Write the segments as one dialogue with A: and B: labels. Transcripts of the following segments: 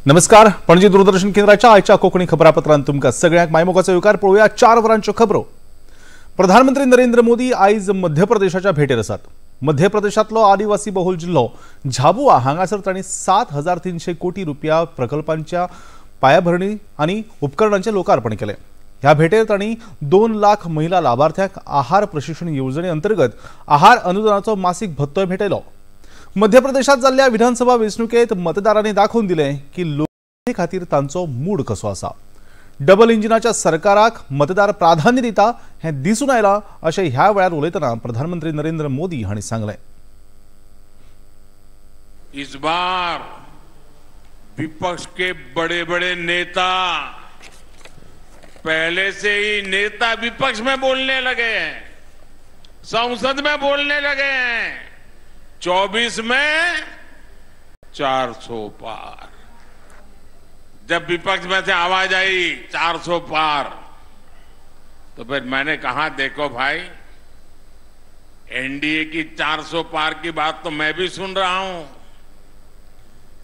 A: नमस्कार, पणजी दूरदर्शन केंद्राच्या आयच्या कोंकणी खबरापत्रांत तुमकां सगळ्यांक मायमोगाचो येवकार. पळोवया 4 वरांच्यो खबरो. प्रधानमंत्री नरेंद्र मोदी आयज मध्य प्रदेशाच्या भेटेर आसात. मध्य प्रदेशांतलो आदिवासी बहुल जिल्लो झाबुआ हांगासर तांणी 7,300 कोटी रुपया प्रकल्पांच्या पायाभरणी आनी उपकरणांचें लोकार्पण केलें. ह्या भेटेर तांणी 2 लाख महिला लाभार्थ्यांक आहार प्रशिक्षण येवजणे अंतर्गत आहार अनुदानाचो मासीक भत्तोय भेटयलो. मध्य प्रदेशात जाल्ल्या विधानसभा वेंचणुकेत मतदारांनी दाखोवन दिलें की लोकशाये खातीर तांचो मूड कसो आसा. डबल इंजिनाच्या सरकाराक मतदार प्राधान्य दिता हें दिसून आयलां अशें ह्या वेळार उलयतना प्रधानमंत्री नरेंद्र मोदी हांणी सांगलें.
B: इस बार विपक्ष के बड़े बड़े नेता पहले से ही नेता विपक्ष में बोलने लगे हैं, संसद में बोलने लगे हैं. 24 में 400 पार. जब विपक्ष में से आवाज आई 400 पार, तो फिर मैंने कहा देखो भाई, एनडीए की 400 पार की बात तो मैं भी सुन रहा हूं,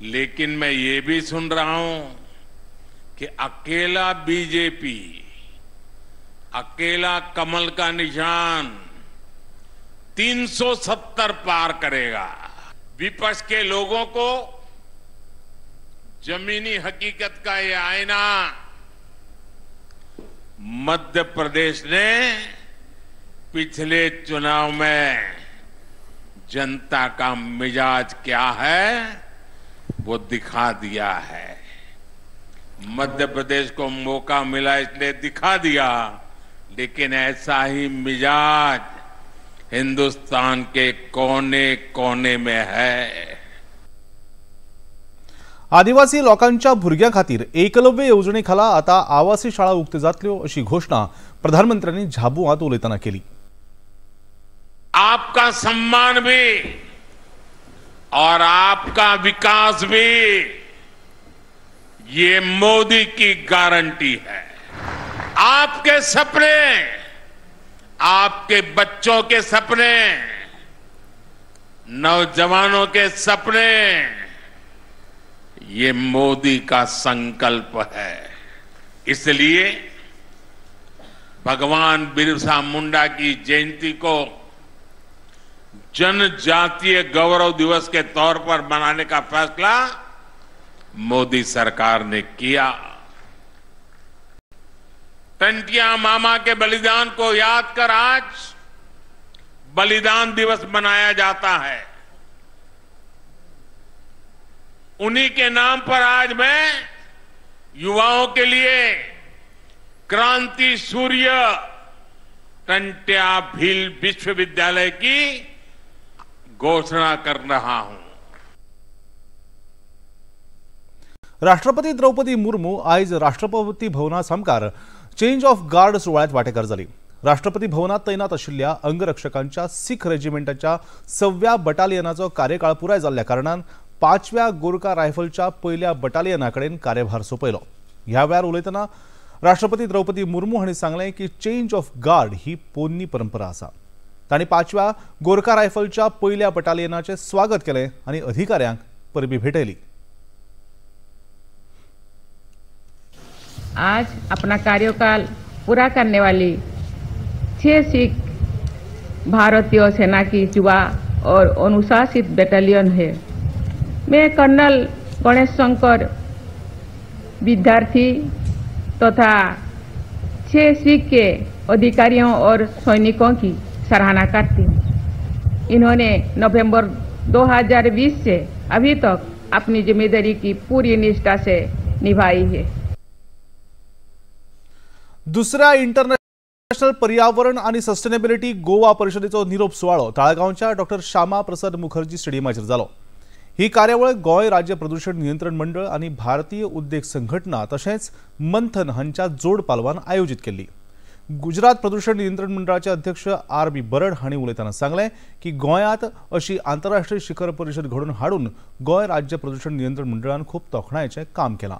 B: लेकिन मैं ये भी सुन रहा हूं कि अकेला बीजेपी, अकेला कमल का निशान 370 पार करेगा. विपक्ष के लोगों को जमीनी हकीकत का ये आईना मध्य प्रदेश ने पिछले चुनाव में जनता का मिजाज क्या है वो दिखा दिया है. मध्य प्रदेश को मौका मिला इसलिए दिखा दिया, लेकिन ऐसा ही मिजाज हिंदुस्तान के कोने कोने में है.
A: आदिवासी लोकांच्या भुरग्यां खातीर एकलव्य येवजणे खाला आता आवासी शाळा उक्त्यो जातल्यो अशी घोषणा प्रधानमंत्र्यांनी झाबुआंत उलयतना केली.
B: आपका सम्मान भी और आपका विकास भी ये मोदी की गारंटी है. आपके सपने, आपके बच्चों के सपने, नौजवानों के सपने, ये मोदी का संकल्प है. इसलिए भगवान बिरसा मुंडा की जयंती को जनजातीय गौरव दिवस के तौर पर मनाने का फैसला मोदी सरकार ने किया. टंटिया मामा के बलिदान को याद कर आज बलिदान दिवस मनाया जाता है. उन्हीं के नाम पर आज मैं युवाओं के लिए क्रांति सूर्य टंटिया भील विश्वविद्यालय की घोषणा कर रहा हूं.
A: राष्ट्रपती द्रौपदी मुर्मू आयज राष्ट्रपती भवना सामकार चेंज ऑफ गार्ड सुवाळ्यात वांटेकार जाली. राष्ट्रपती भवनात तैनात आशिल्ल्या अंगरक्षकांच्या सिख रेजिमेंटाच्या 6व्या बटालियनाचो कार्यकाळ पुराय जाल्ल्या कारणान 5व्या गोरखा रायफलच्या पयल्या बटालियना कडेन कार्यभार सोंपयलो. ह्या वेळार उलयतना राष्ट्रपती द्रौपदी मुर्मू हांणी सांगलें की चेंज ऑफ गार्ड ही पोन्नी परंपरा आसा. तांणी 5व्या गोरखा रायफलच्या पयल्या बटालियनाचें स्वागत केलें आनी अधिकाऱ्यांक परबी भेटयली.
C: आज अपना कार्यकाल पूरा करने वाली 6 सिख भारतीय सेना की युवा और अनुशासित बटालियन है. मैं कर्नल गणेश शंकर विद्यार्थी तथा 6 सिख के अधिकारियों और सैनिकों की सराहना करती हूँ. इन्होंने नवंबर 2020 से अभी तक अपनी जिम्मेदारी की पूरी निष्ठा से निभाई है.
A: दुसऱ्या इंटरनॅशनल पर्यावरण आणि सस्टेनेबिलिटी गोवा परिषदेचो निरोप सुवाळो ताळगांवच्या डॉक्टर श्यामा प्रसाद मुखर्जी स्टेडियमाचेर जालो. ही कार्यावळ गोंय राज्य प्रदूषण नियंत्रण मंडळ आणि भारतीय उद्देग संघटना तशेंच मंथन हांच्या जोड पालवान आयोजीत केल्ली. गुजरात प्रदूषण नियंत्रण मंडळाचे अध्यक्ष आर बी बरड हांणी उलयतना सांगलें की गोंयांत अशी आंतरराष्ट्रीय शिखर परिषद घडोवन हाडून गोंय राज्य प्रदूषण नियंत्रण मंडळान खूब तोखणायेचें काम केलां.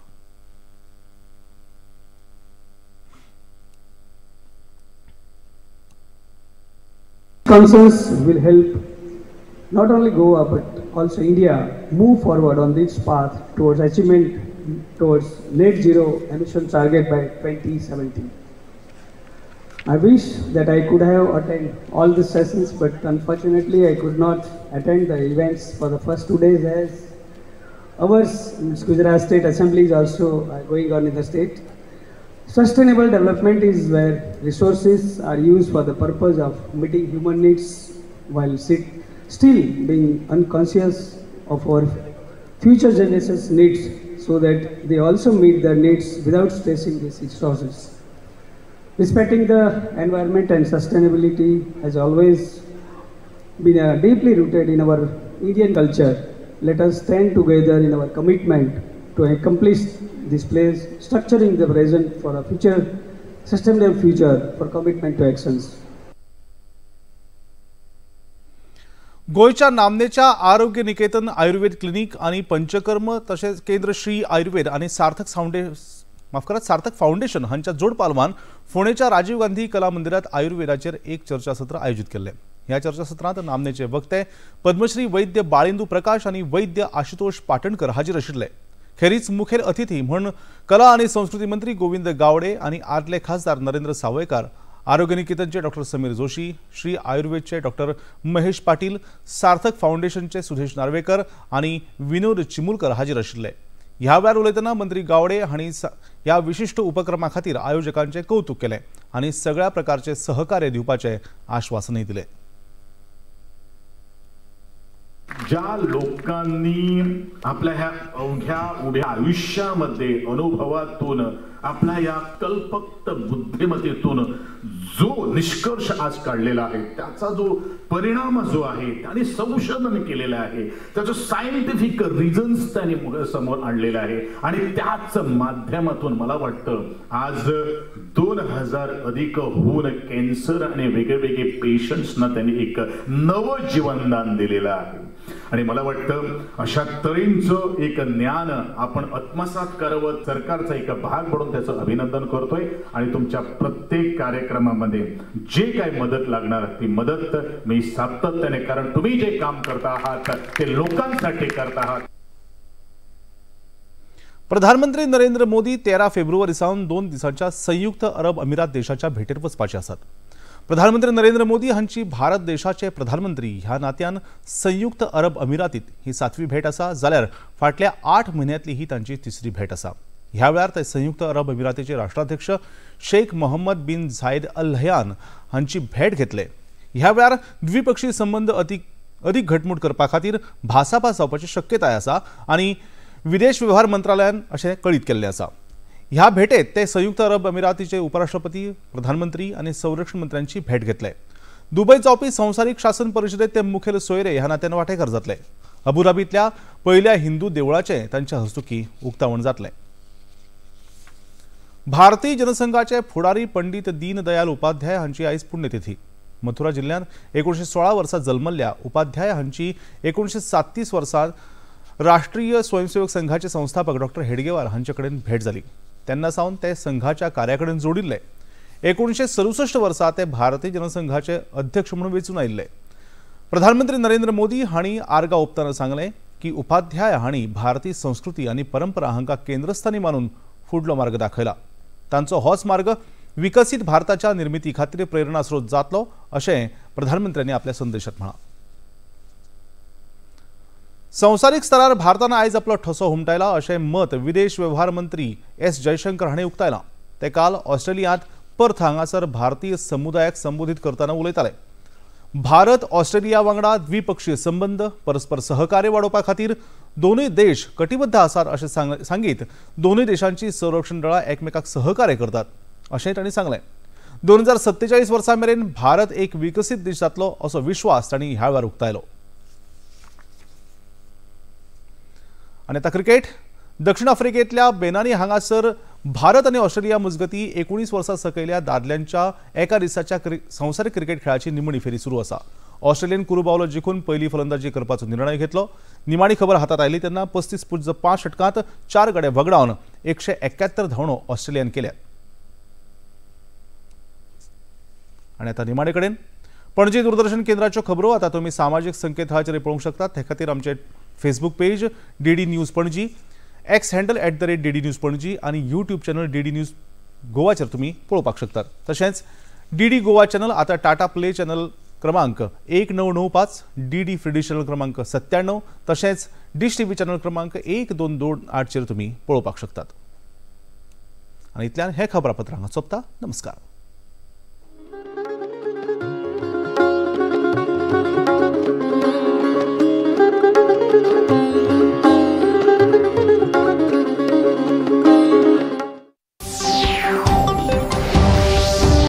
D: Concerns will help not only Goa but also India move forward on this path towards achievement towards net zero emission target by 2070. I wish that I could have attended all the sessions, but unfortunately I could not attend the events for the first 2 days as our Gujarat State Assembly is also going on in the state. Sustainable development is where resources are used for the purpose of meeting human needs while still being unconscious of our future generations' needs so that they also meet their needs without stressing these resources. Respecting the environment and sustainability has always been deeply rooted in our Indian culture. Let us stand together in our commitment to accomplish this place, structuring the present for a future, sustainable future for commitment to actions.
A: गोंयच्या नामनेच्या आरोग्य निकेतन आयुर्वेद clinic आनी पंचकर्म तशेंच केंद्र श्री आयुर्वेद आनी सार्थक foundation हांच्या जोड पालवान फोंडेच्या राजीव गांधी कला मंदिरात आयुर्वेदाचेर एक चर्चासत्र आयोजित केल्लें. ह्या चर्चासत्रांत नामनेचे वक्ते पद्मश्री वैद्य बाळेंदू प्रकाश आनी वैद्य आशुतोष पाटणकर हाजीर आशिल्ले. खेरीज मुखेल अतिथी म्हूण कला आनी संस्कृती मंत्री गोविंद गावडे आनी आदले खासदार नरेंद्र सावयकार, आरोग्य निकेतनचे डॉक्टर समीर जोशी, श्री आयुर्वेदचे डॉक्टर महेश पाटील, सार्थक फाउंडेशनचे सुधेश नार्वेकर आनी विनोद चिमुलकर हाजीर आशिल्ले. ह्या वेळार उलयतना मंत्री गावडे हांणी ह्या विशिश्ट उपक्रमा खातीर आयोजकांचे कौतुक केलें आनी सगळ्या प्रकारचे सहकार्य दिवपाचें आश्वासनय दिलें.
E: ज्या लोकांनी आपल्या ह्या अवघ्या उभ्या आयुष्यामध्ये अनुभवातून आपल्या या कल्पक्त बुद्धिमत्तेतून जो निष्कर्ष आज काढलेला आहे त्याचा जो परिणाम जो आहे त्याने संशोधन केलेलं आहे, त्याचं सायंटिफिक रिझन्स त्यांनी समोर आणलेलं आहे आणि त्याच माध्यमातून मला वाटतं आज 2000 अधिक होऊन कॅन्सर आणि वेगळे वेगळे पेशंट्सना त्यांनी एक नवं जीवनदान दिलेलं आहे. आणि मला वाटतं अशा तऱ्हेचं एक ज्ञान आपण आत्मसात करावं, सरकारचा एक भाग म्हणून त्याचं अभिनंदन करतोय आणि तुमच्या प्रत्येक कार्यक्रमामध्ये जे काही मदत लागणार ती मदत मी सातत्याने, कारण तुम्ही जे काम करता आहात ते लोकांसाठी करता आहात.
A: प्रधानमंत्री नरेंद्र मोदी 13 फेब्रुवारी सावन 2 दिसांच्या संयुक्त अरब अमिरात देशाच्या भेटेर वचपाचे आसात. प्रधानमंत्री नरेंद्र मोदी हांची भारत देशाचे प्रधानमंत्री ह्या नात्यान संयुक्त अरब अमिरातीत ही 7वी भेट आसा, जाल्यार फाटल्या 8 म्हयन्यांतली ही तांची 3री भेट आसा. ह्या वेळार ते संयुक्त अरब अमिरातीचे राष्ट्राध्यक्ष Sheikh Mohammed bin Zayed Al Nahyan हांची भेट घेतले. ह्या वेळार द्विपक्षीय संबंध अदीक घटमूट करपा खातीर भासाभास जावपाची शक्यताय आसा आनी विदेश व्यवहार मंत्रालयान अशें कळीत केल्लें आसा. ह्या भेटेत ते संयुक्त अरब अमिरातीचे उपराष्ट्रपती, प्रधानमंत्री आनी संरक्षण मंत्र्यांची भेट घेतले. दुबईत जावपी संवसारीक शासन परिशदेत ते मुखेल सोयरे ह्या नात्यान वांटेकार जातले. अबुधाबीतल्या पयल्या हिंदू देवळाचें तांच्या हस्तुकीं उक्तावण जातलें. भारतीय जनसंघाचे फुडारी पंडित दीनदयाल उपाध्याय हांची आयज पुण्यतिथी. मथुरा जिल्ल्यांत 1916 वर्सा जल्मल्ल्या उपाध्याय हांची 1937 वर्सा राष्ट्रीय स्वयंसेवक संघाचे संस्थापक डॉक्टर हेडगेवार हांचे कडेन भेट जाली. तेन्ना सावन ते संघाच्या कार्याकडेन जोडिल्ले. 1967 वर्सा ते भारतीय जनसंघाचे अध्यक्ष म्हणून वेंचून आयिल्ले. प्रधानमंत्री नरेंद्र मोदी हांणी आर्गां ओंपतना सांगलें की उपाध्याय हांणी भारतीय संस्कृती आनी परंपरा हांकां केंद्रस्थानी मानून फुडलो मार्ग दाखयला. तांचो होच मार्ग विकसीत भारताच्या निर्मिती खातीर प्रेरणा स्रोत जातलो अशें प्रधानमंत्र्यांनी आपल्या संदेशात म्हळां. संवसारीक स्तरार भारतान आयज आपलो ठसो हुमटायला अशें मत विदेश व्यवहार मंत्री एस जयशंकर हांणी उक्तायलां. ते काल ऑस्ट्रेलियांत पर्थ हांगासर भारतीय समुदायाक संबोधीत करतना उलयताले. भारत ऑस्ट्रेलिया वांगडा द्विपक्षीय संबंध परस्पर सहकार्य वाडोवपा खातीर दोनूय देश कटिबद्ध आसात अशें सांगीत दोनूय देशांची संरक्षण दळां एकमेकाक सहकार्य करतात अशें तांणी सांगलें. 2047 वर्सां मेरेन भारत एक विकसीत देश जातलो असो विश्वास तांणी ह्या वेळार उक्तायलो. आनी आतां क्रिकेट. दक्षिण आफ्रिकेंतल्या बेनानी हांगासर भारत आनी ऑस्ट्रेलिया मजगती 19 वर्सां सकयल्या दादल्यांच्या एका दिसाच्या संवसारीक क्रिकेट खेळाची निमणी फेरी सुरू आसा. ऑस्ट्रेलियन कुरुबावलो जिखून पयली फलंदाजी करपाचो निर्णय घेतलो. निमाणी खबर हातात आयली तेन्ना 35.5 षटकांत 4 गडे वगडावन 171 धांवण्यो ऑस्ट्रेलियान केल्यात. आनी आतां निमाणे कडेन पणजी दूरदर्शन केंद्राच्यो खबरो आतां तुमी सामाजीक संकेतथळाचेर पळोवंक शकतात. ते खातीर आमचे Facebook page DD news Panaji, X handle @DD News Panaji आनी यूट्यूब चॅनल डीडी न्यूज गोवाचेर तुमी पळोवपाक शकतात. तशेंच डीडी गोवा चॅनल आतां टाटा प्ले चॅनल क्रमांक 1995, डीडी फ्री चॅनल क्रमांक 97, तशेंच डिश टीव्ही चॅनल क्रमांक 1228 चेर तुमी पळोवपाक शकतात. आनी इतल्यान हें खबरापत्र हांगा सोंपता. नमस्कार.